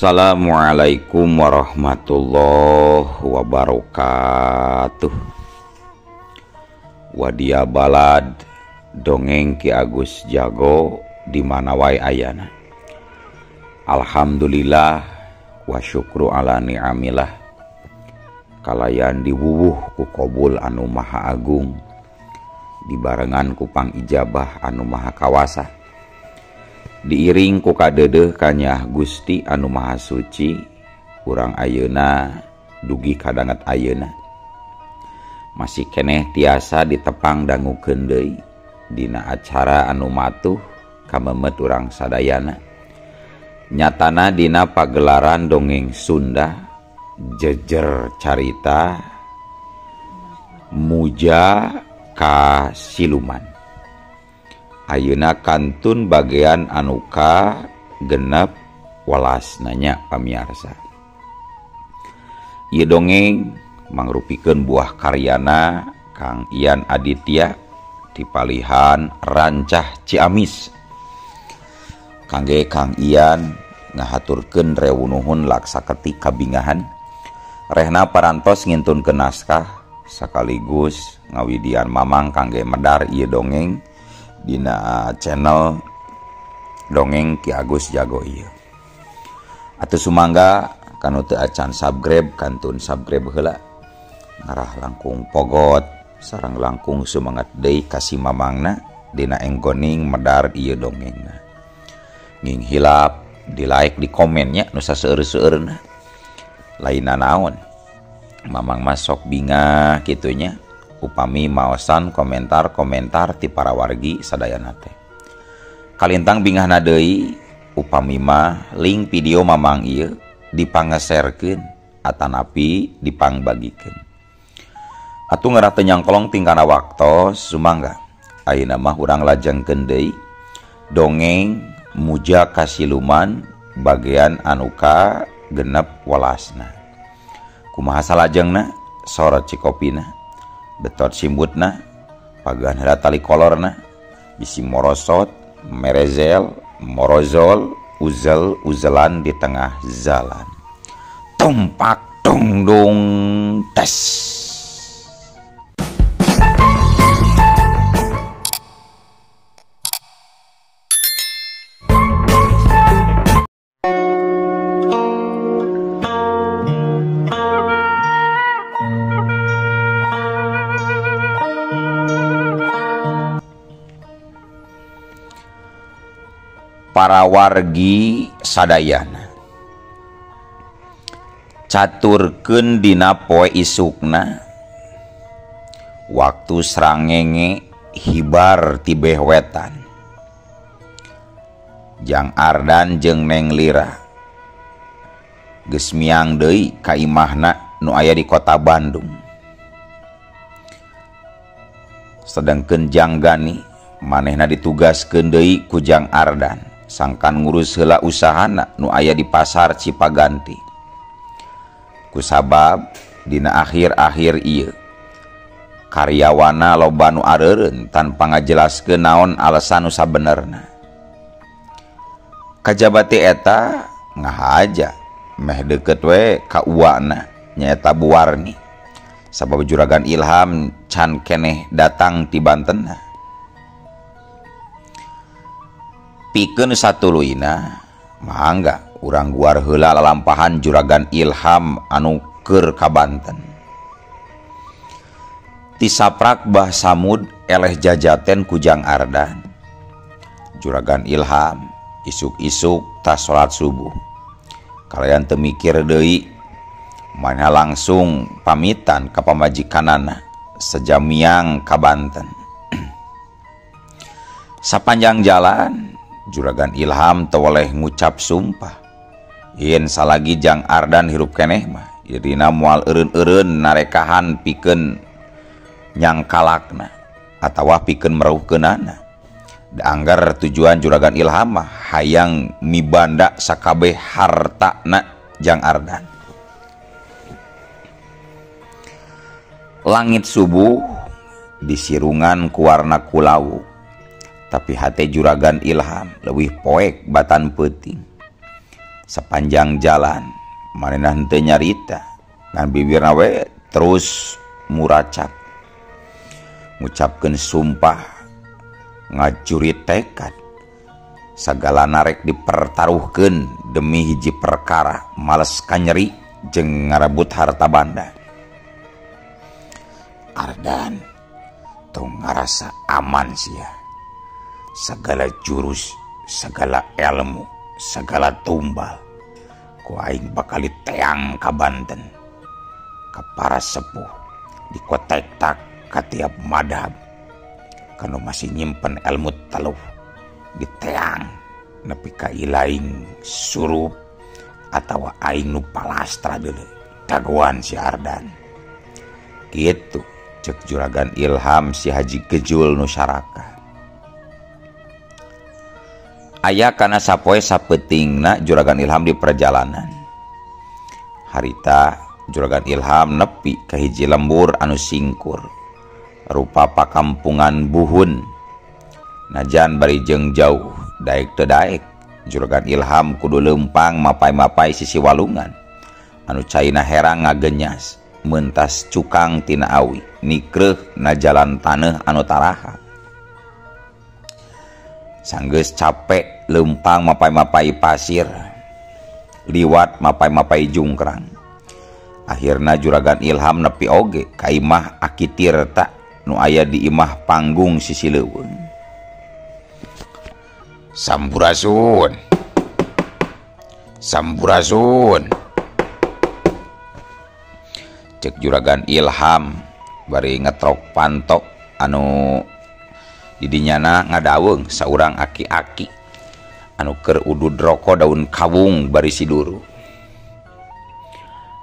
Assalamualaikum warahmatullahi wabarakatuh. Wadia balad dongeng Ki Agus Jago di mana wae ayana. Alhamdulillah wa syukru ala ni'amillah. Kalayan diwuwuh ku kobul anu maha agung, dibarengan ku pangijabah anu maha kawasa, diiring ku kadeudeuh kanyah Gusti anu maha suci. Urang ayeuna dugi kadanget ayeuna masih keneh tiasa ditepang dangukeun deui dina acara anu matuh kamemet urang sadayana, nyatana dina pagelaran dongeng Sunda jejer carita Muja ka Siluman. Ayeuna kantun bagian anuka genep welas nanya pamiarsa. Ieu dongeng mangrupikeun buah karyana Kang Ian Aditya di palihan Rancah Ciamis. Kangge Kang Ian ngahaturkeun rewunuhun laksa keti kabingahan rehna parantos ngintunkeun naskah sekaligus ngawidian mamang kangge medar ieu dongeng dina channel dongeng Ki Agus Jago ieu. Atuh sumangga kanu teu acan subscribe kantun subscribe heula, ngarah langkung pogot sareng langkung sumangat deui ka si mamangna dina enggoning medar ieu dongengna. Nging hilap di like di komennya nu saseueur-seueurna. Lainna naon mamang mah sok bingah kitunya upami maosan komentar-komentar ti para wargi sadayana teh. Kalintang bingahna deui upami mah link video mamang ieu dipangeserkeun atanapi dipangbagikeun. Atuh ngarah teu nyangkolong tingkana waktos sumangga ayeuna mah urang lajengkeun deui dongeng Muja ka Siluman bagian anuka genep welasna. Kumaha salajengna sorot cikopina, betot simbutna, pagan heula tali kolorna, bisi morosot, merezel, morozol, uzel uzelan di tengah jalan. Tumpak dungdung tes. Para wargi sadayana caturkeun dina poe isukna waktu srangenge hibar tibeh wetan. Jang Ardan jeung Neng Lira geus miang deui ka imahna nu aya di kota Bandung. Sedengkeun Jang Gani manehna ditugaskeun deui ku Jang Ardan sangkan ngurus heula usahana nu aya di pasar Cipaganti. Kusabab dina akhir-akhir ieu karyawana loba nu areureun tanpa ngajelaskeun naon alasan nu sabenerna. Kajabati eta ngahaja meh deukeut we ka uwana nyaeta Bu Warni, sabab Juragan Ilham can keneh datang ti Bantenna. Pikeun satuluyna mangga urang guar heula lalampahan Juragan Ilham anu keur ka Banten. Tisaprak Bah Samud eleh jajaten ku Jang Ardan. Juragan Ilham isuk-isuk tas salat subuh. Kalayan teu mikir deui, manehna langsung pamitan ka pamajikanana sejamiang ka Banten. Sapanjang jalan Juragan Ilham teu weleh ngucap sumpah yen salagi Jang Ardan hirup keneh mah dirina moal eureun-eureun narekahan pikeun nyangkalakna atawa pikeun merauhkeunana. Da anggar tujuan Juragan Ilham mah hayang mibanda sakabeh hartana Jang Ardan. Langit subuh disirungan ku warna kulawu, tapi hate Juragan Ilham leuwih poek batan peuting. Sepanjang jalan manehna henteu nyarita ngan bibirna we terus muracap ngucapkeun sumpah ngajuri tekad sagala narek dipertaruhkeun demi hiji perkara males kanyeri jeung ngarebut harta banda. Ardan tong ngarasa aman sia. Segala jurus, segala ilmu, segala tumbal ku aing bakal teang ka Banten, ka para sepuh dikotek-tak ka tiap madhab kanu masih nyimpen ilmu teluh diteang nepi ka ilaing surup atawa aing nu palastra deuleu dagoan si Ardan. Kitu cek Juragan Ilham si Haji Gejul nu saraka. Aya kana sapoe sapeutingna Juragan Ilham di perjalanan. Harita Juragan Ilham nepi ka hiji lembur anu singkur rupa pakampungan Buhun. Najan bari jeung jauh daek teu daek Juragan Ilham kudu leumpang mapai-mapai sisi walungan anu caina herang ngagenyas mentas cukang tina awi nikreuh na jalan taneuh anu taraha. Sanggeus capek leumpang mapai-mapai pasir liwat mapai-mapai jungkrang. Akhirna Juragan Ilham nepi oge ka imah Aki Tirta nu aya di imah panggung sisi leuweung. Sampurasun, sampurasun, cek Juragan Ilham bari ngetrok pantok anu didinyana ngadaweung saurang aki-aki anu keur udud roko daun kawung bari siduru.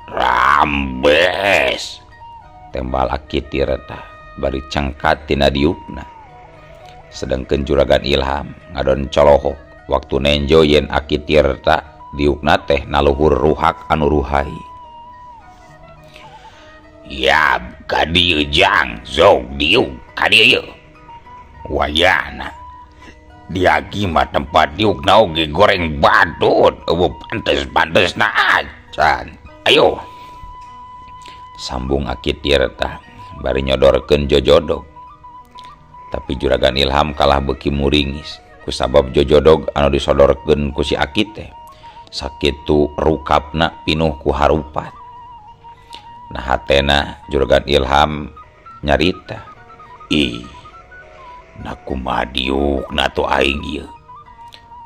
Rambes, tembal Aki Tirta bari cengkat tina diukna. Sedengkeun Juragan Ilham ngadon colohok waktu nenjo yen Aki Tirta diukna teh naluhur ruhak anu ruhai. Ya ka dieu jang, sok diuk ka dieu. Wayana diagi mah tempat diukna oge goreng badut, eueuh pantes-pantesna acan. Ayo. Sambung Aki Tirta bari nyodorkeun jojodog. Tapi Juragan Ilham kalah beuki muringis kusabab jojodog anu disodorkeun ku si Aki teh sakitu rukapna pinuh ku harupat. Nah hatena Juragan Ilham nyarita, ih, na kumaha diukna atuh aing ieu.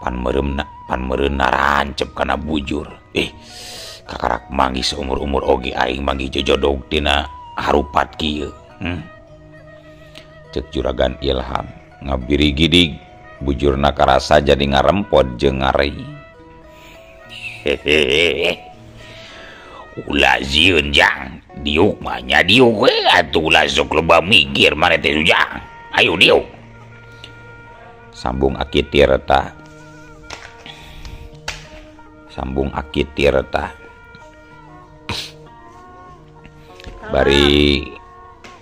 Pan meureumna, pan meureun narancep kana bujur. Kakarak manggih seumur-umur oge aing manggih jojodog tina harupat kieu. Cek Juragan Ilham ngabiri gidig bujurna karasa jadi ngarempod jeung ngarei. Hehehe. Ulah sieun jang, diuk mah nya diuk we atuh ulah sok loba mikir maneh teh jang. Ayo diuk. Sambung Aki Tirta. Sambung Aki Tirta. Bari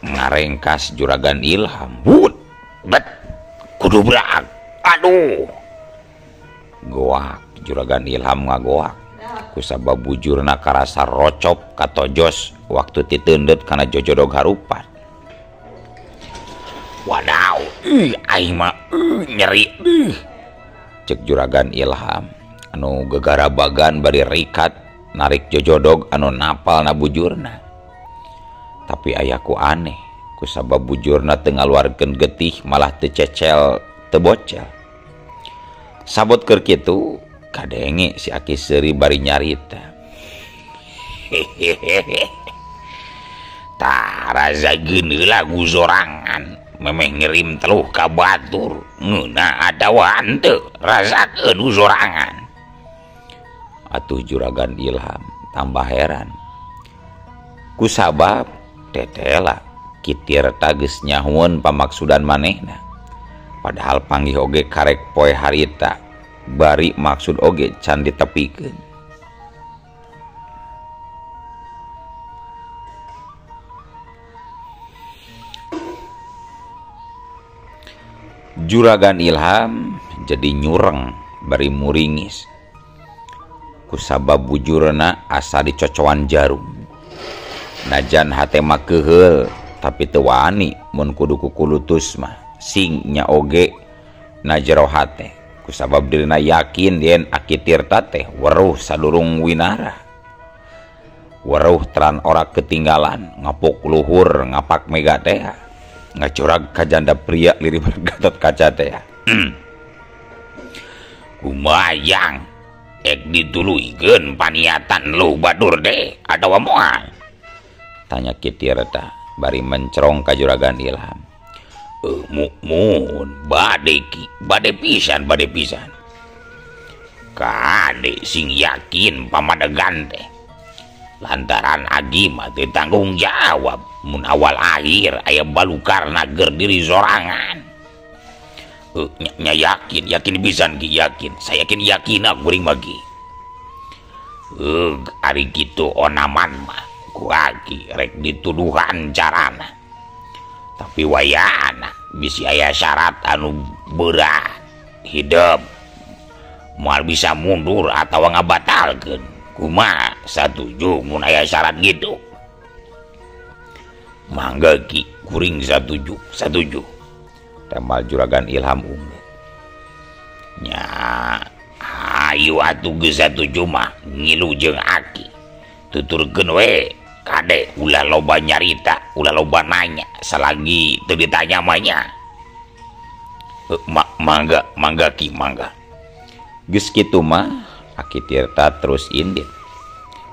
ngarengkas Juragan Ilham. Wut, bet, kudu berak. Aduh. Goak Juragan Ilham ngagoak. Kusabab bujurna karasa rocop katojos waktu titendet kana jojodog harupat. Wadaw, aing mah nyeri. Cek Juragan Ilham anu gegarabagan bari rikat narik jojodog anu napal na bujurna. Tapi ayaku aneh kusabab bujurna teu ngaluarkeun getih malah teu cecel teu bocel. Sabot keur kitu kadenge si Aki Seuri bari nyarita. Hehehe. Tah raza geuneuh lagu sorangan memeh ngirim teluh ka batur ngeunah atawa henteu rasakeun sorangan. Atuh Juragan Ilham tambah heran kusabab tetela Ki Tirta geus nyahueun pamaksudan manehna padahal panggih oge karek poe harita bari maksud oge can ditepikeun. Juragan Ilham jadi nyureng bari muringis Kusabab bujurna asa dicocoan jarum. Najan hate mah keuheul tapi teu wani mun kudu kukulutus mah sing nya oge na jero hate. Kusabab dirina yakin yen Aki Tirta teh weruh sadurung winara. Weruh teran ora ketinggalan ngapuk luhur ngapak mega teh ngacurag ka janda pria liriban Gatot Kaca teh. Kumayang ek dituluykeun paniatan lu badur deh atawa moal? Tanya Ki Tirta bari mencerong ka Juragan Ilham. Mun bade ki, bade pisan, bade pisan. Kade sing yakin pamadegan teh. Lantaran agi mah teu tanggung jawab mun awal akhir aya balukarna ger diri sorangan. Nya yakin, yakin pisan ki, yakin. Saya yakin yakina kuring mah ki. Ari kitu onaman mah ku aki rek dituduhan carana. Tapi wayana bisi aya syarat anu berat hidup moal bisa mundur atawa ngabatalkeun. Kumaha satuju mun aya syarat gitu? Mangga ki, kuring satuju, satuju. Tembal Juragan Ilham ungu. Nya hayu atuh geus satuju mah ngilu jeung aki. Tuturkeun we kade ulah loba nyarita, ulah loba nanya selagi teu ditanya mah nya. Mangga, mangga ki, mangga. Geus kitu mah Aki Tirta terus indit.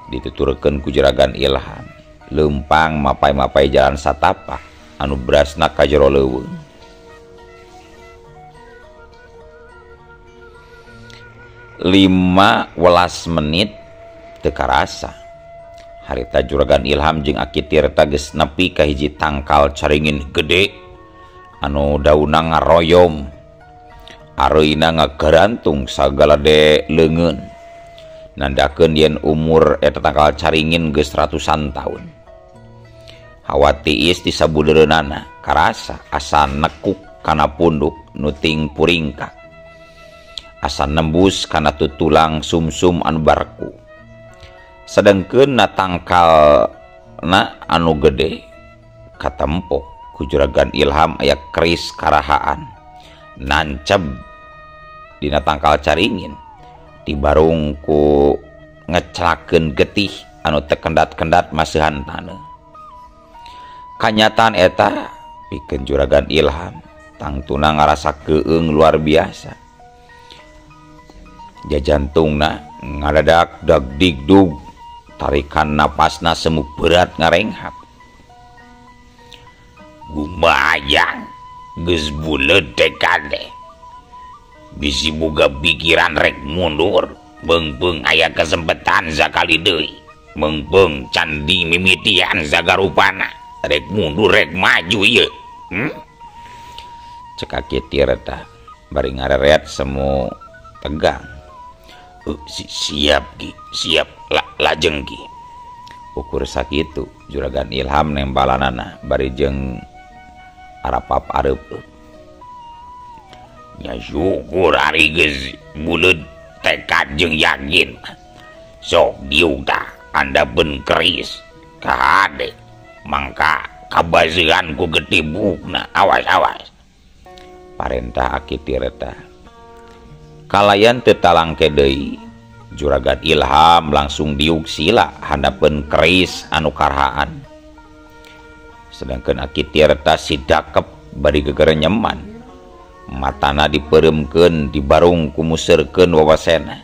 Dituturkeun ku Juragan Ilham. Leumpang mapai-mapai jalan satapak anu berasna ka jero leuweung. 15 menit teu karasa. Harita Juragan Ilham jeung Aki Tirta geus nepi ka hiji tangkal caringin gede anu daunna ngaroyom. Areuna ngagarantung sagala de leungeun. Nandakeun yen umur eta tangkal caringin geus ratusan taun. Hawa tiis di sabudeureunana karasa asa nekuk kana punduk nuting puringkak. Asa nembus kana tutulang sumsum anu barku. Sedengkeun na tangkalna anu gede katempo ku Juragan Ilham aya keris karahaan nanceb dina tangkal caringin dibarung ku ngeclakeun getih anu teu kendat-kendat maseuhan taneuh. Kanyataan eta pikeun Juragan Ilham tangtuna ngarasa keung luar biasa. Jajantungna ngadadak dagdigdug, tarikan napasna semu berat ngarenghap. Gumayang geus buleud teh kade. Bisi boga pikiran rek mundur, beungpeung aya kesempatan sakali deui. Meungpeung candi mimitian sagarupana, rek mundur rek maju ieu. Cek Aki Tirta bari ngareret semu tegang. Siap ki, siap lajeng ki. Ukur sakitu Juragan Ilham nembalanana bari jeung arapap areup. Nya syukur ari geus buleud tekad jeung yakin. Sok diuk tah andapeun keris kahade mangka kabazean ku getibukna, awas-awas. Parentah Aki Tirta. Kalayan teu talangke deui, Juragan Ilham langsung diuk sila handapeun keris anu karahaan. Sedangkeun Aki Tirta si dakep bari gegerenyeman. Matana dipereumkeun dibarung ku museurkeun wawasena.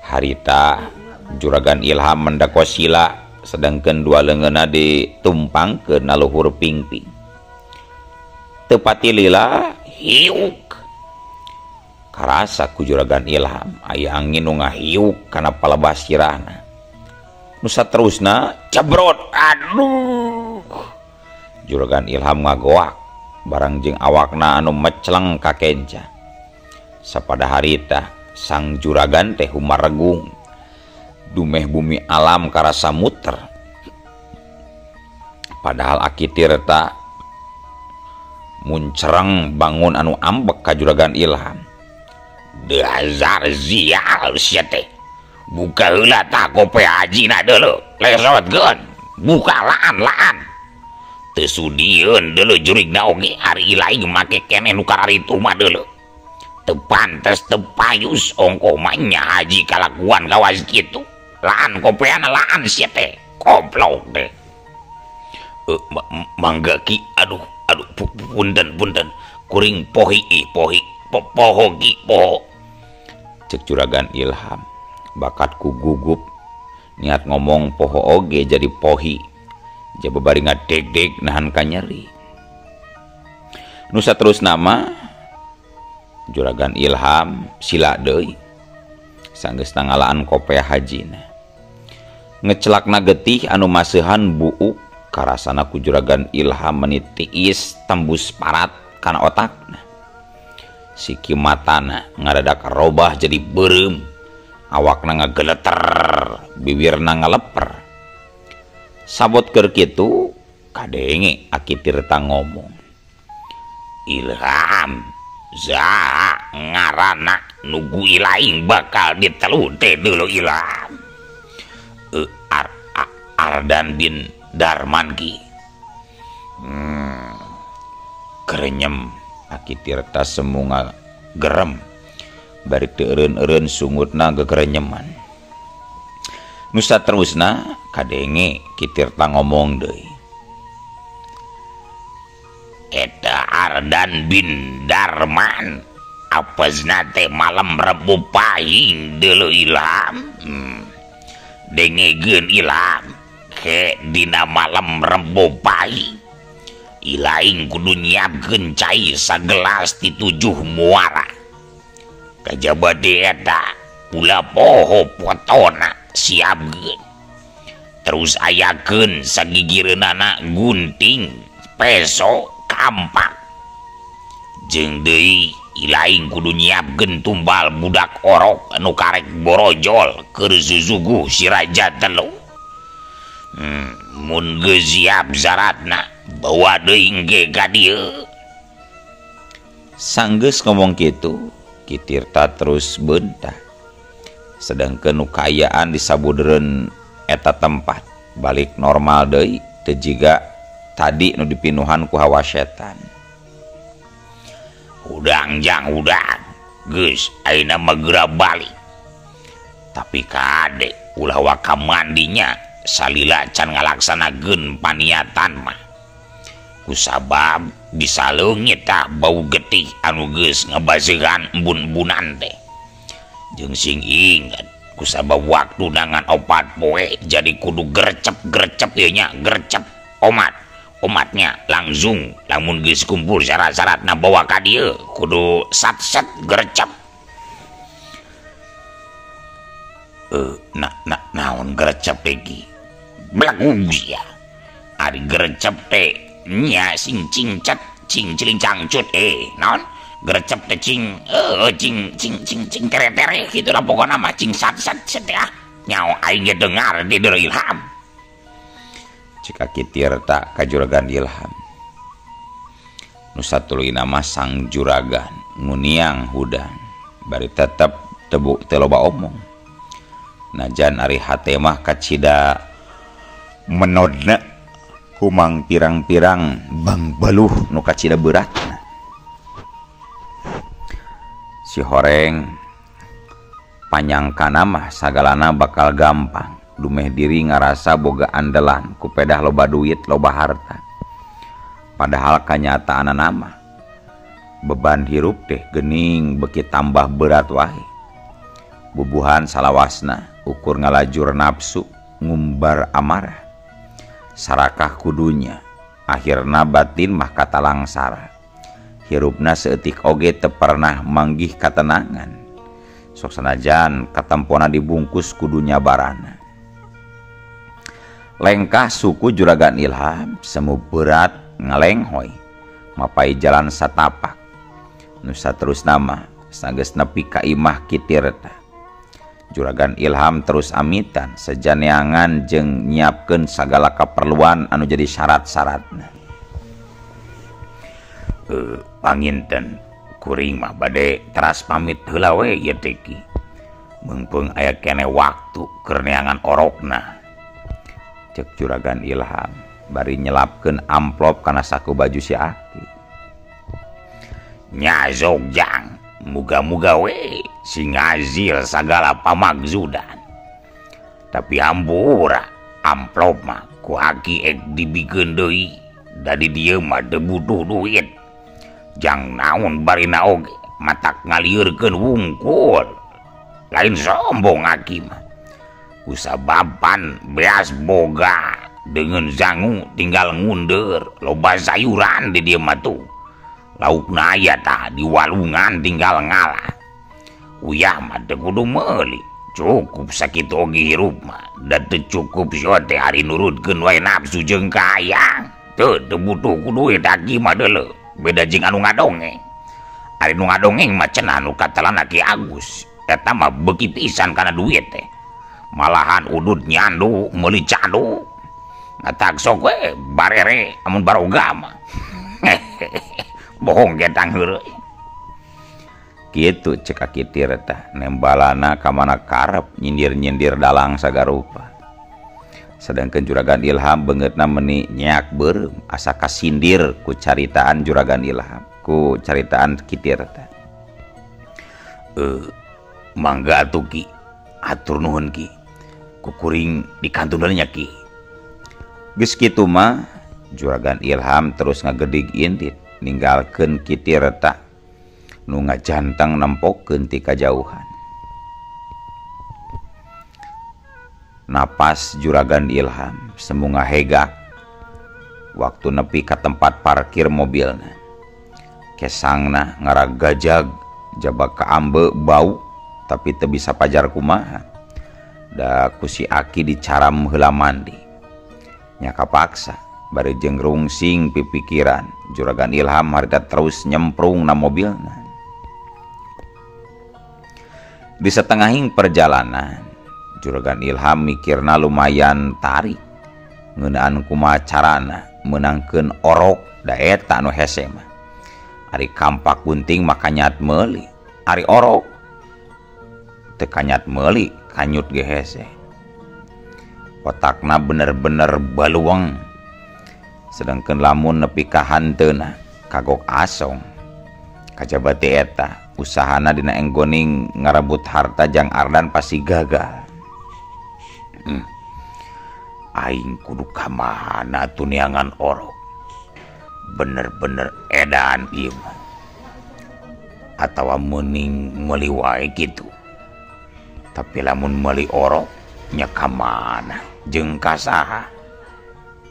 Harita Juragan Ilham mendako sila sedangkeun dua leungeunna ditumpangkeun na luhur pingping. Teu pati lila hiuk karasa ku Juragan Ilham aya angin nu ngahiuk kana palebah sirahna. Nu saterusna cebrot, aduh. Juragan Ilham ngagoak barang jeung awakna anu meceleng ka kenca. Sapada harita sang juragan teh humaregung dumeh bumi alam karasa muter. Padahal Aki Tirta muncereng bangun anu ambek ka Juragan Ilham. Dasar sial sia teh. Buka heula tah kope hajina deuleu, lesotkeun. Buka laan-laan. Teu sudieun deuleu jurigna oge ari ilaing make keneh nu kararitu mah deuleu. Teu pantes teu payus ongkoh mah nya haji kalakuan kawas kitu. Laan kopeana laan sia teh. Goblok teh. Mangga ki, aduh aduh punten punten kuring pohi pohi poho ki poho. Cek Juragan Ilham bakatku gugup niat ngomong poho oge jadi pohi jaba bari ngadeg-deg nahan kanyeri. Nusa terus nama Juragan Ilham sila deui sanggeus ngalaan kopea hajina ngecelakna getih anu maseuhan buuk karasana ku Juragan Ilham menitiis tembus parat kana otakna. Siki matana ngadadak robah jadi beureum, awakna ngageleter, bibirna ngaleper. Sabot keur kitu kadenge Aki Tirta ngomong, Ilham za ngaranna nugu ilaing bakal ditelu teh deuleu Ilham. Ardan bin Darman ki. Kerenyem Aki Tirta semunga gerem bari teu eureun-eureun sungutna gegerenyeman. Nusa terusna kadenge Ki Tirta ngomong deui, eta Ardan bin Darman apesna teh malam Rebo Pahing deuleu Ilham. Dengegeun Ilham ke dina malam Rebo Pahing ilaing kudu nyiapkeun cai sagelas ti 7 muara. Kajaba deui eta ulah poho potona siapkeun. Terus ayakeun sagigireunana gunting, peso, kampak. Jeung deui ilaing kudu nyiapkeun tumbal budak orok anu karek borojol keur susuguh si raja telu. Mun geus siap syaratna bawa deui engke ka dieu. Sanggeus ngomong kitu, Ki Tirta terus beunta. Sedangkeun nu kaayaan di sabudereun eta tempat balik normal deui teu jiga tadi nu dipinuhan ku hawa setan. Hudang jang hudang, geus ayeuna mah geura balik. Tapi kade ulah waka mandinya salila can ngalaksanakeun paniatan mah. Kusabab bisa leungit tah bau getih anu geus ngebaseuhan embun-embunan teh. Jeung sing inget kusabab waktu nangan 4 poe jadi kudu gercep-gercep ieu nya, gercep omat. Omatnya langsung lamun geus kumpul syarat-syaratna bawa ka dieu kudu sat-set gercep. Naon gercep teh ki? Belagu sia. Ari gercep teh nya sing cingcet cing ciling cangcut naon gercep teh cing cing cing cing cing tere-tere kitu lah pokona mah cing sat-sat set ya. Nyaho aing ge dengar di deuleu Ilham. Cek Aki Tirta ka Juragan Ilham. Nu satuluyna mah sang juragan nguniang hudang bari tetep teu loba omong. Najan ari hate mah kacida menodna kumang pirang-pirang bang baluh nu kacida beratna. Si horeng panyangkana mah sagalana bakal gampang. Dumeh diri ngarasa boga andalan ku pedah loba duit loba harta. Padahal kanyataanana mah beban hirup teh geuning beuki tambah berat wae. Bubuhan salawasna ukur ngalajur nafsu ngumbar amarah. Sarakah kudunya akhirna batin mah katalangsara. Hirupna seeutik oge teu pernah manggih katenangan. Sok sanajan katempona dibungkus kudunya barana. Lengkah suku Juragan Ilham semu berat ngalenghoy mapai jalan satapak. Nusa terus nama sanggeus nepi ka imah Ki Tirta. Juragan Ilham terus amitan sejaneangan jeung nyiapkeun sagala kaperluan anu jadi syarat-syaratna. Panginten Kuring mah bade teras pamit heula we ieu teh Ki. Meungpeung aya keneh waktu keur neangan orokna. Cek Juragan Ilham bari nyelapkeun amplop kana saku baju si Aki. Nya Zogjang, muga-muga we sing ngazil sagala pamagzudan. Tapi hampura amplop mah ku Aki ek dibikeun deui, da di dieu mah teu butuh duit. Jang naon barina oge matak ngalieurkeun wungkul. Lain sombong Aki mah. Kusababan beas boga dengan zangu tinggal ngundur loba sayuran di dieu mah tuh. Laukna aya tah di walungan tinggal ngalah. Uyah mah teu kudu meuli, cukup sakitu oge hirup mah, da teu cukup sia teh ari nurutkeun wae nafsu jeung kahayang. Teu teu butuh ku duit Aki mah deuleu, beda jeung anu ngadongeng. Ari nu ngadongeng mah cenah nu katelana Ki Agus, eta mah beuki pisan kana duit teh. Malahan udud nyandu meuli candu. Ngatak sok we barere amun baroga mah. Bohong getang heureuy. Kitu cek Aki Tirta nembalana ka mana karep nyindir-nyindir dalang sagarupa. Sedangkan Juragan Ilham beungeutna meuni nyeak beureum asa kasindir ku caritaan Juragan Ilham, ku caritaan Ki Tirta. Mangga atuh Ki, atur nuhun Ki. Ku kuring dikantunan nya Ki. Geus kitu mah Juragan Ilham terus ngagedig indit ninggalkeun Ki Tirta nu ngajanteng nempokeun ti kajauhan. Napas Juragan Ilham semu ngahegak waktu nepi ka tempat parkir mobilna. Kesangna ngaragajag jabak kaambe bau tapi teu bisa pajar kumaha. Da ku si Aki dicaram heula mandi. Nya kapaksa bari jeung rungsing pipikiran Juragan Ilham harita terus nyemprung na mobilna. Di setengahing perjalanan Juragan Ilham mikirna lumayan tarik ngeunaan kumaha carana meunangkeun orok da eta nu hese mah. Ari kampak gunting mah kanyat meuli, ari orok teu kanyat meuli kanyut ge hese. Otakna bener-bener baluang. Sedangkan lamun nepi ka hanteuna kagok asong. Kajaba ti eta usahana dina enggoning ngarebut harta jang Ardan pasti gagal. Aing kudu ka mana atuh neangan orok. Bener-bener edan ieu mah. Atawa meuning meuli wae kitu. Tapi lamun meuli orok nya ka mana jeung ka saha?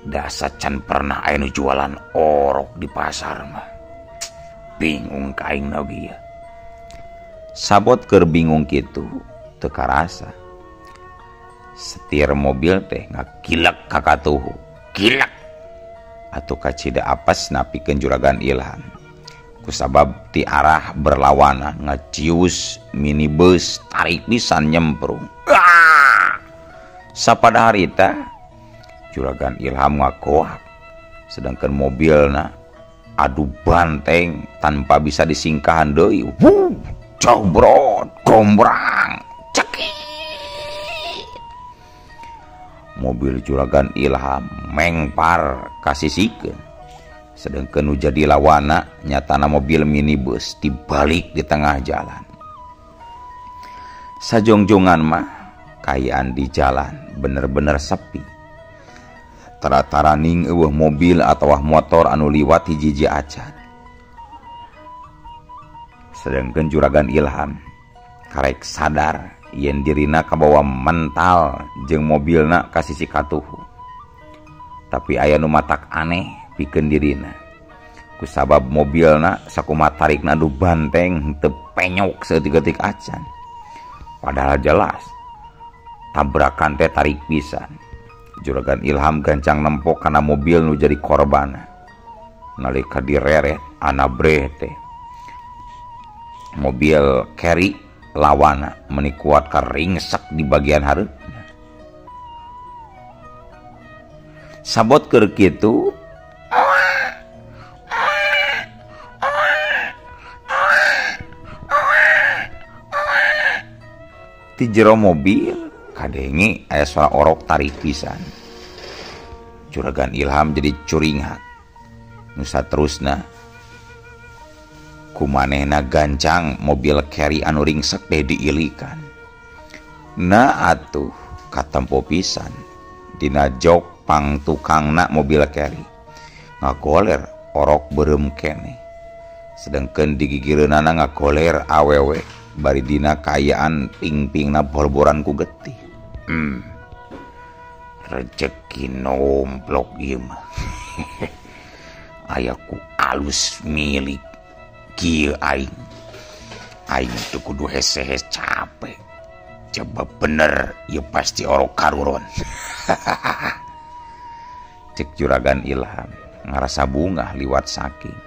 Dasa can pernah aya nu jualan orok di pasar mah. Bingung ka aing na oge ieu. Sabot keur bingung kitu teu karasa. Setir mobil teh ngakilek ka katuhu. Kilek atuh kacida apes napikeun Juragan Ilham. Kusabab ti arah berlawanan ngacius minibus tarik pisan nyemprung. Ah! Sapada harita Juragan Ilham ngakoak, sedangkan mobilna adu banteng tanpa bisa disingkahan deui. Wuh, cobrot, gombrang, cekik. Mobil Juragan Ilham mengpar kasisikeun. Sedangkan nu jadi lawana nyatana mobil minibus dibalik di tengah jalan. Sajongjongan mah kayaan di jalan bener-bener sepi. Tara-taraning eueuh mobil atawa motor anu liwat hiji-hiji acan. Sedangkan Juragan Ilham karek sadar yen dirina kabawa mental jeung mobilna ka sisi katuhu. Tapi aya nu matak aneh pikeun dirina. Kusabab mobilna sakumaha tarikna anu banteng teu penyok saeutik-eutik acan. Padahal jelas tabrakan teh tarik pisan. Juragan Ilham gancang nempok kana mobil nu jadi korban. Nalika direret anabreh teh mobil carry lawana meni kuat karingsek di bagian hareupna. Sabot keur kitu Ti jero mobil kadenge aya suara orok tarik pisan. Juragan Ilham jadi curinghak. Nu saterusna kumanehna gancang mobil carry anu ringsek deh diilikan. Na atuh katempo pisan dina jok pang tukangna mobil carry. Ngagoler orok beureum keneh. Sedengkeun digigireunana ngagoler awewe bari dina kaayaan ping-pingna borboran ku getih. Rejeki nomplok ieu mah. Aya ku alus milik kieu aing. Aing teu kudu hese-hese capek. Coba bener ieu pasti orok karuron. Cek Juragan Ilham ngarasa bungah liwat saking.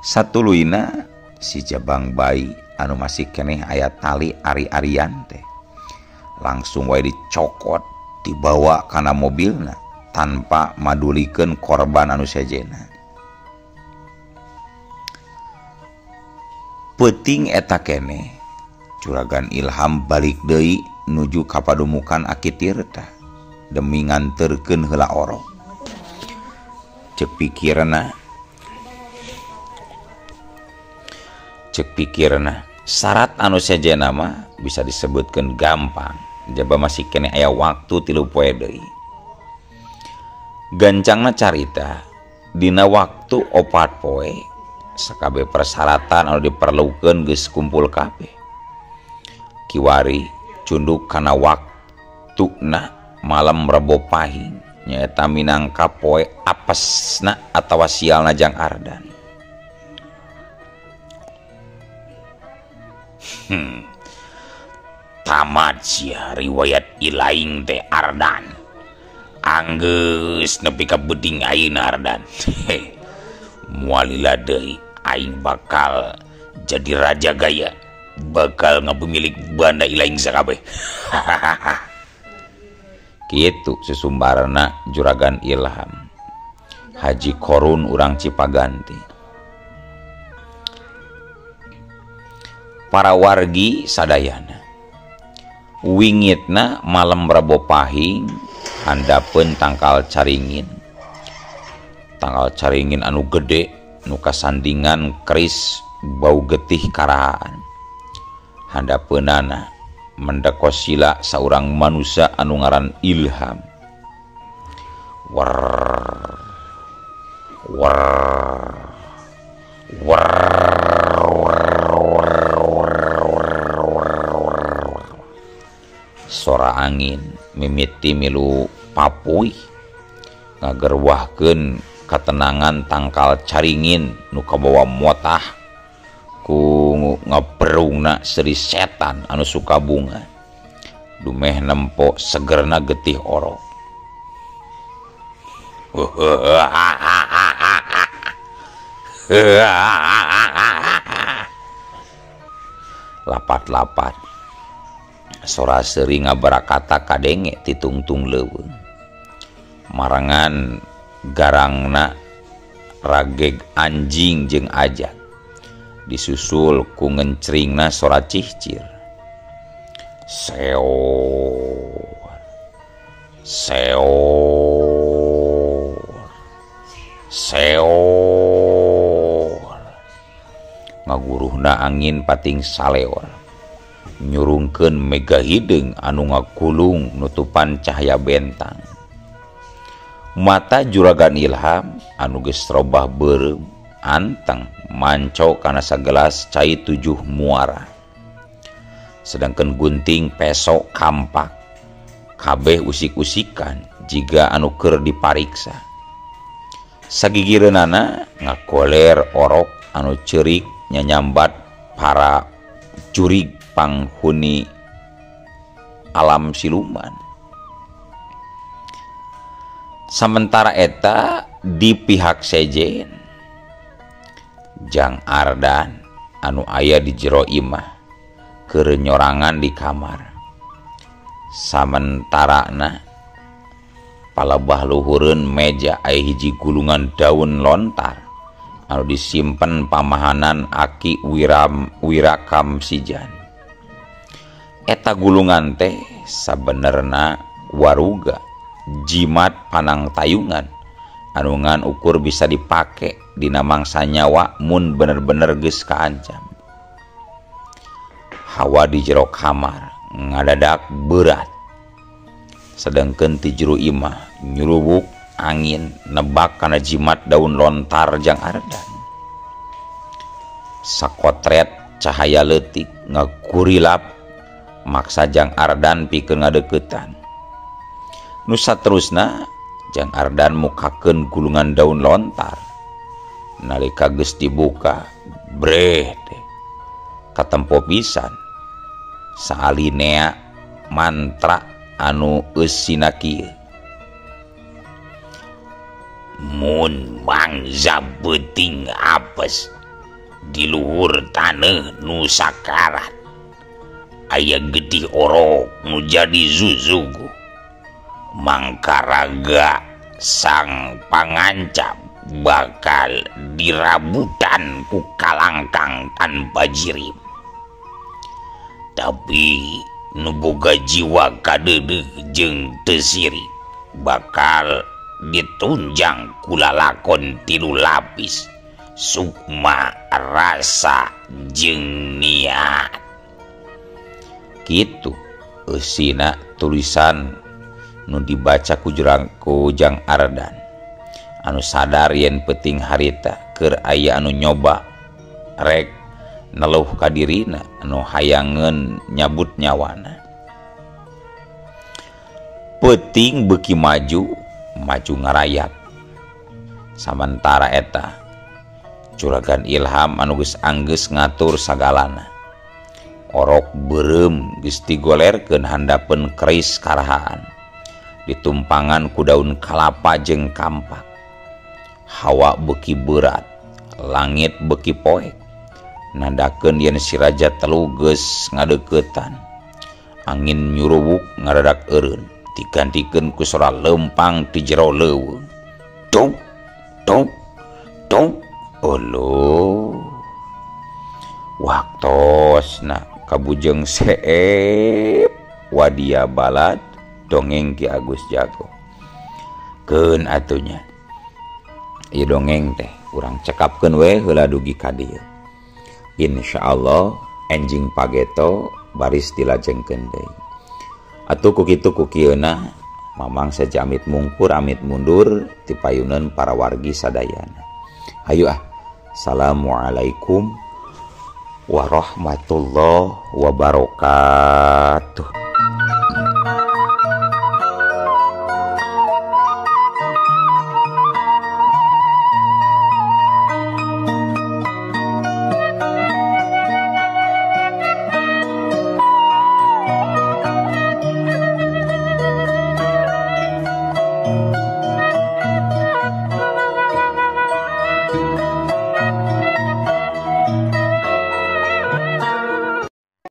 Satuluyna si jabang bayi anu masih keneh aya tali ari-arian teh langsung wae dicokot dibawa kana mobilna tanpa madulikeun korban anu sejena. Peuting eta keneh Juragan Ilham balik deui nuju ka padumukan Aki Tirta demi nganterkeun heula orok. Cek pikirna syarat anu sejena mah bisa disebutkeun gampang jaba masih keneh aya waktu 3 poe deui. Gancangna carita dina waktu 4 poe sakabeh persyaratan anu diperlukeun geus kumpul kabeh. Kiwari cunduk kana waktuna malam Rebo Pahing nyaeta minangka poe apesna atawa sialna jang Ardan. Tamat sia riwayat ilaing teh Ardan. Anggeus nepi ka beuting ayeuna Ardan. Moal lila deui aing bakal jadi raja gaya, bakal ngapemilik banda ilaing sakabeh. Kitu susumbarna Juragan Ilham Haji Korun urang Cipaganti. Para wargi sadayana wingitna malam Rebo Pahing handapeun tangkal caringin. Tangkal caringin anu gede nu kasandingan keris bau getih karahaan. Handapeunana mendeko sila saurang manusia anu ngaran Ilham. Wer wer wer sora angin mimiti milu papuih ngagerwahkeun katenangan tangkal caringin nu kabawa motah ku ngaberungna seri setan anu suka bunga dumeh nempo segerna getih orok. Lapat-lapat sora seuri ngabarakata kadenge titungtung leuweung marangan garangna rageg anjing jeung ajat disusul ku ngencringna sora cihcir. Seor seor seor ngaguruhna angin pating saleor nyurungkeun mega hideung anu ngagulung nutupan cahaya bentang. Mata Juragan Ilham anu geus robah beureum anteng manco kana sagelas cai 7 muara. Sedangkan gunting peso kampak kabeh usik-usikan jiga anu keur dipariksa. Sagigireunana ngakoler orok anu ceurik nyanyambat para jurig panghuni alam siluman. Sementara eta di pihak sejen Jang Ardan anu aya di jero imah keur nyorangan di kamar. Samentarana palebah luhureun meja aya hiji gulungan daun lontar anu disimpen pamahanan Aki Wirakamsijan. Eta gulungan teh sabenerna waruga jimat panang tayungan anu ngan ukur bisa dipake dina mangsa nyawa mun bener-bener geus kaancam. Hawa di jero kamar ngadadak berat, sedengkeun ti jero imah nyurubuk angin nebak kana jimat daun lontar jang Ardan. Sakotret cahaya leutik ngagurilap maksa jang Ardan pikeun ngadeuketan. Nu saterusna jang Ardan mukakeun gulungan daun lontar. Nalika geus dibuka, breh teh katempo pisan saalinea mantra anu eusina kieu. Mun mangsa beuting apes di luhur taneuh nu sakarat, aya getih orok nu jadi zuzugu, mangkaraga sang pangancam bakal dirabutan ku kalangkang tanpa jirib. Tapi nu boga jiwa kadeudeuh jeung teu sirik bakal ditunjang ku lalakon tilu lapis sukma rasa jeung niat. Kitu eusina tulisan nu dibaca ku jang Ardan anu sadar yen peuting harita keur aya anu nyoba rek neluh ka dirina anu hayangeun nyabut nyawana. Peuting beuki maju maju ngarayap. Samantara eta Juragan Ilham anu geus anggeus ngatur sagalana. Orok beureum geus digolerkeun handapeun keris karahaan, ditumpangan ku daun kalapa jeung kampak. Hawa beuki berat, langit beuki poek, nandakeun yen si Raja Telu geus ngadeuketan. Angin nyuruwuk ngadadak eureun, digantikeun ku sora leumpang ti jero leuweung. Tung tung tung. Olo waktosna kabujeng seep wadia balad dongeng Ki Agus Jago. Keun atunya ieu dongeng teh urang cekapkeun we heula dugi ka dieu. Insyaallah enjing pageto baris dilajengkeun deui. Atuh ku kitu ku kieuna Mamang saja amit mungkur amit mundur ti payuneun para wargi sadayana. Hayu ah. Assalamualaikum warahmatullahi wabarakatuh.